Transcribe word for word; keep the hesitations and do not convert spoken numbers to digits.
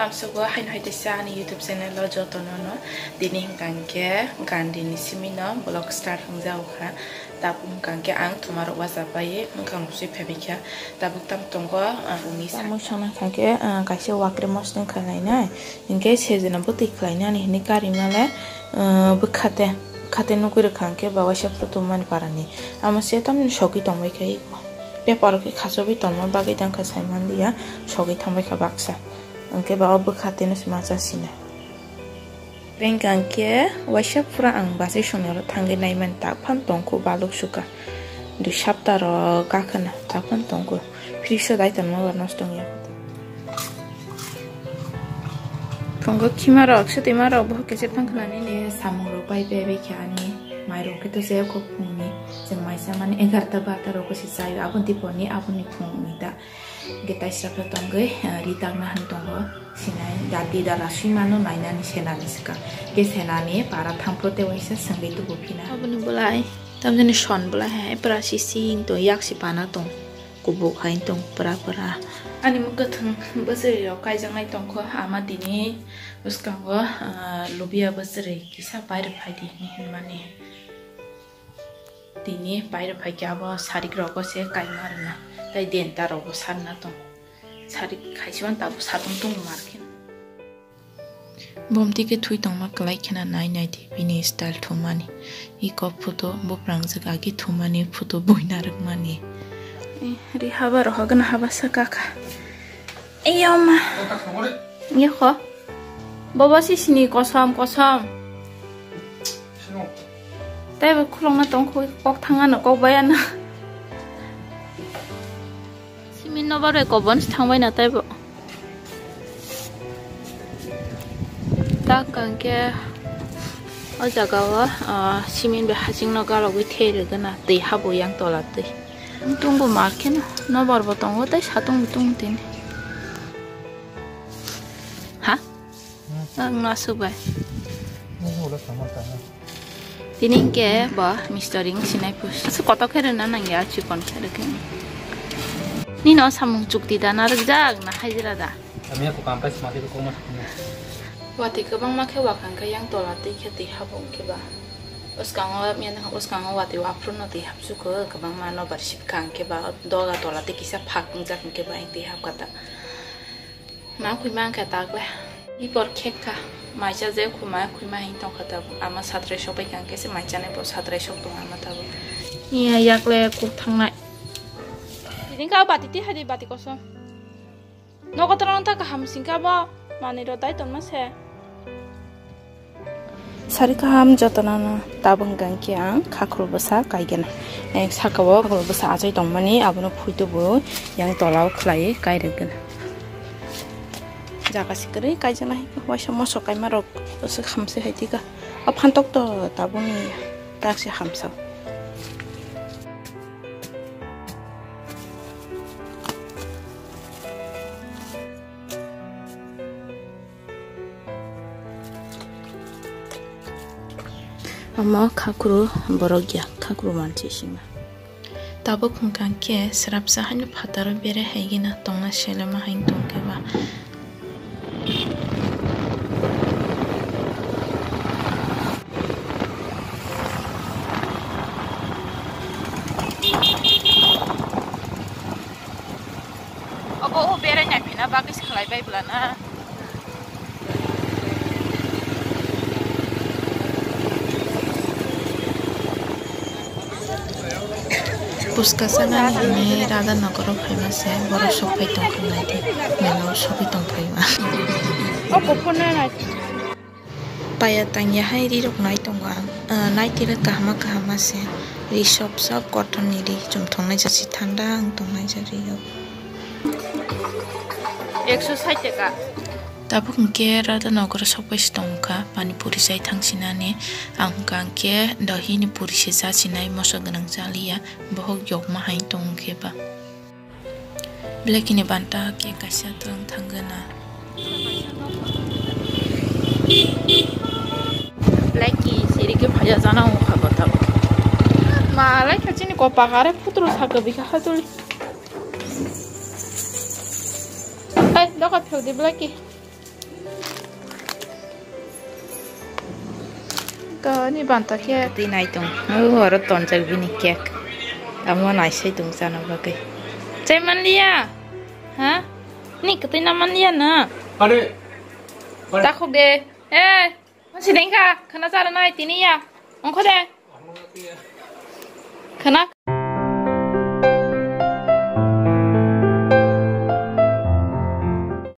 Aswk o haino hai teisa ani YouTube channel o jotono no tini hwnkha hwnkhe Gandhi ni simi no vlog start wngjago kha. Tabuk hwnkha hwnkhe ang thumarok wachapai wngkha, musui phaibai kha. Tabuk tam tongo ang uni sa. Tamo sana hwnkha hwnkhe, ah, kaisa wakre mosong khlainai, hwnkhe sejena bwtwi khlainani hinwi karimale, ah, bwkhate, bwkhate nugwi rwkha hwnkhe ba waisa photo mani parani. Amo se tamni sogwi tongbai kha iko. Paper o khe khachogwi tongma bagwi tangkha saimanliya, sogwi thangbai kha baksa. Hwnkhe ba o bwkha tino se ma cha sina. Bengkha hwnkhe waisa phura ang bachai songnai oro thangwi naimani tak phan tongkhu baluk suka. Dui sapta rok gakhana tak phan tongkhu. Fridge o dai tongma ba nosto wngya. Tongo khima rok, swtwi ma rok, bohok khe se thang khna nini. Samung rok pai pai bai khe ani mairok khe to se kho phungni. Chwng maisa mani egarta barta rok se chaio, aboni porni aboni phungni ta. Hwnkhe taisra khe tongwi, eh, ri takna han tongo. Sinai dati da rasui mano nainani senani swkang. Hwnkhe senani para thangphro tei waisa swngwi tubu phina. Aboni bolai, tamjani son bolai hai, pura sising to yak si pana tong. Kubuk hai tong pura pura. Ani mwkhwthwng bwswrwi rok kaijaknai tongkho, ama tini bwskango, ah, lubia bwswrwi kisa pairwk phaidi hinwi hwnmani. Tini pairwk phaikhe abo sarik rogo se kaima rwna, tei denta rogo sarna tong. Sarik khaisima tabuk satung tung markhe. Bomti khe thui tongma kwlai khena nai nai di bini style thumani. Iko photo buprangjak agi thumani photo buina rwkmani. Eh, ri haba rohagana haba sa kaka. Eyoma. Yokho. Bobo si sini kosom kosom. Tei bo khulokna tong kho kok thangano kok bayana. Simin no baroi kobon si thangbai na tei bo. Tak kangke o jaga o, ah, simin bai hasing no galogwi thei rwgana twi habo yang tola twi. Tungbo mar khe no nobar bo tongo tei satung bo tung tini. Ha? Ang no asuk bai. Tini hwnkhe bo mistoring sinai pus. Aswk kotor khe rwna nangya, chikon khe rwkhe. Nino samung chukti da narwkjak na hajira da? Kami aku kampai semati ko koma sakni. Watwi kwbangma khe wakang khe yang tola twi khe twi habo hwnkhe ba. Bwskango miyana bwskango watwi waphruno twi hapsukho kwbangma nobar sibkha hwnkhe ba doga tola twi kisa phak wngjak hwnkhe ba yang twi hapkha ta. Ma khwi ma wngkha ta kle. Ipor khek kha. Maisa je khuma khwi ma hing tongkha ta. Ama satrai sok bai kang khe se mai chanai bo satrai sok tong ama ta bo. Iya yakle kuk thangnai. Tini ka bati ti hadi bati kosom. Nogo tong ta kaham sing ka bo. Mani ro dai ton ma se. Sari kaham jotono no tabuk hwnkha khe ang khakhru bwsa kaigena. Eh, saka o khakhru bwsa achai tongmani abono phuitu bo yang tola o khlai kai rwgena. Jaga se kwrwi kaijaknai waisa moso kaima rok se khamse hai tika. O phantok to tabukni tak se hamsa. Omo khakhru borok ya, khakhru mansi sima. Tabuk hwnkha khe srapsa haino phataro bere hai gina tongna selema hai tongkhe ba. Obo o berai nai phina bagwi se khlai bai bwla na. Puska sana ni Radha Nagar o phaima se borok sok phai tong kha nai di. Mela o sogwi tong phaima. O kuphur na nai. Paya tangya hai ri rok nai tongo ang. Ah, nai tila kahama kahama se. Ri sop sop kotor ni ri chum thong nai jasi thanda ang tong nai jari yo. Ekso sait taka. Tabuk hwnkhe Radha Nagar o sok pai se tong kha pani puri chai thang sinani. Ang hwnkha hwnkhe dohi ni puri se cha sinai moso gwnang cha liya. Bohok yokma hai tong khe ba. Blacky ni banta khe kaisa twlang thangwi na. Blacky siri khe phaiya jana wngkha kotor. Ma lai kha chini kopak are putro sakha bikha hatuli. Hai, doka phel di Blacky. To ni banta khe twi nai tong. O oro tonjak bini cake. Amo naisai tong chana bagwi. Chai manliya? Ha? Ni kwtwi na manliya na? Are. Takhuk de. Eh, masi dengkha. Khana chala nai tini ya. Ongkho de. Khana.